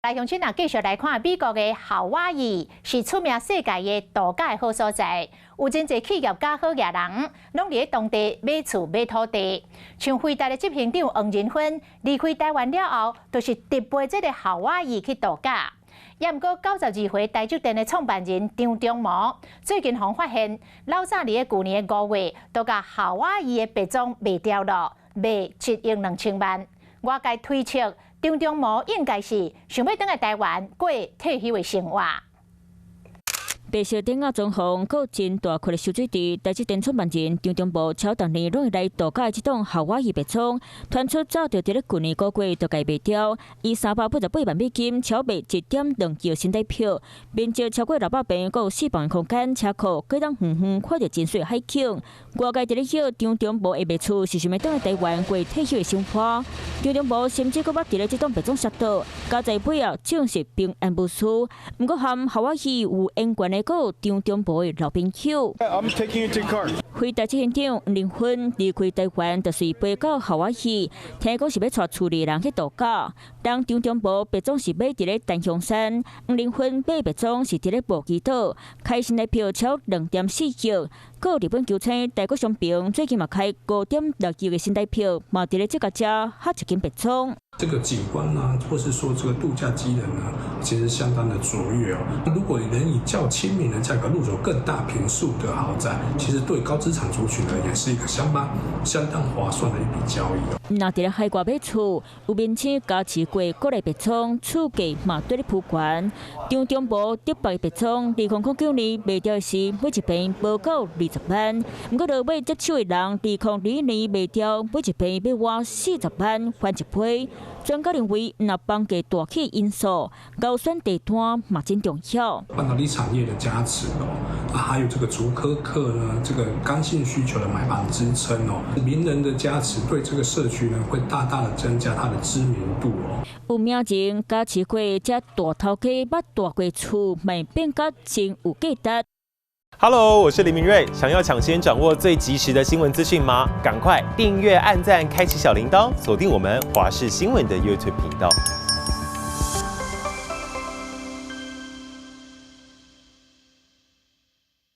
來鄉親啊，繼續來看美國的夏威夷是出名世界的度假的好所在，有真濟企業家好額人，攏佇咧當地買厝買土地。像輝達的執行長黃仁勳離開台灣了後，就是直飛這个夏威夷去度假。也毋過92歲台積電的創辦人張忠謀最近予發現，老早佇咧舊年的5月，都共夏威夷的別莊賣掉了，賣1億2千萬。外界推測，張忠謀應該是想欲轉來台灣過退休的生活。白色典雅裝潢，閣真大塊的蓄水池，台積電創辦人張忠謀超逐年攏會來度假的這棟夏威夷別莊，傳出早就佇咧舊年5月就共賣掉，以388萬美金超賣1.2億新台幣，面積超過600坪，閣有四房空間，車庫，閣當遠遠看著真媠海景。外界佇咧臆張忠謀的賣厝是想欲轉來台灣過退休的生活。張忠謀甚至閣捌佇咧這棟別莊摔倒，佳哉尾仔證實平安無事。毋過和夏威夷有淵源的閣有張忠謀的老朋友。 I'm taking you to court. 輝達執行長黃仁勳離開台灣，就是飛到夏威夷，聽講是欲帶厝裡人去度假。當張忠謀別莊是買佇咧檀香山，黃仁勳買別莊是佇咧布吉島，開新台票超2.4億。閣有日本球星大谷翔平最近嘛開5.6億的新台票，嘛佇咧這个遮合一間別莊。這個景觀啊，或是說這個度假機能呢，其實相當的卓越哦。如果你能以較親民的價格入手更大坪數的豪宅，其實對高資產族群呢，也是一個相當相當划算的一筆交易哦。若佇咧海外買厝，有明星加持過國內別莊，厝價嘛綴咧浮懸。張忠謀德北別莊，2009年賣掉時，每一坪無夠20萬，毋過落尾接手的人，2021年賣掉，每一坪欲倚40萬，翻一倍。專家認為，若房價大起因素，勾選地段嘛真重要。半導體產業的加持哦，啊，還有這個竹科客呢，這個剛性需求的買盤支撐哦，名人的加持，對這個社區呢，會大大的增加它的知名度哦。有名人加持過，這大頭家捌住過厝，嘛變甲真有價值。 Hello，我是林明瑞。想要搶先掌握最及時的新聞資訊嗎？趕快訂閱、按讚、開啟小鈴鐺，鎖定我們華視新聞的 YouTube 頻道。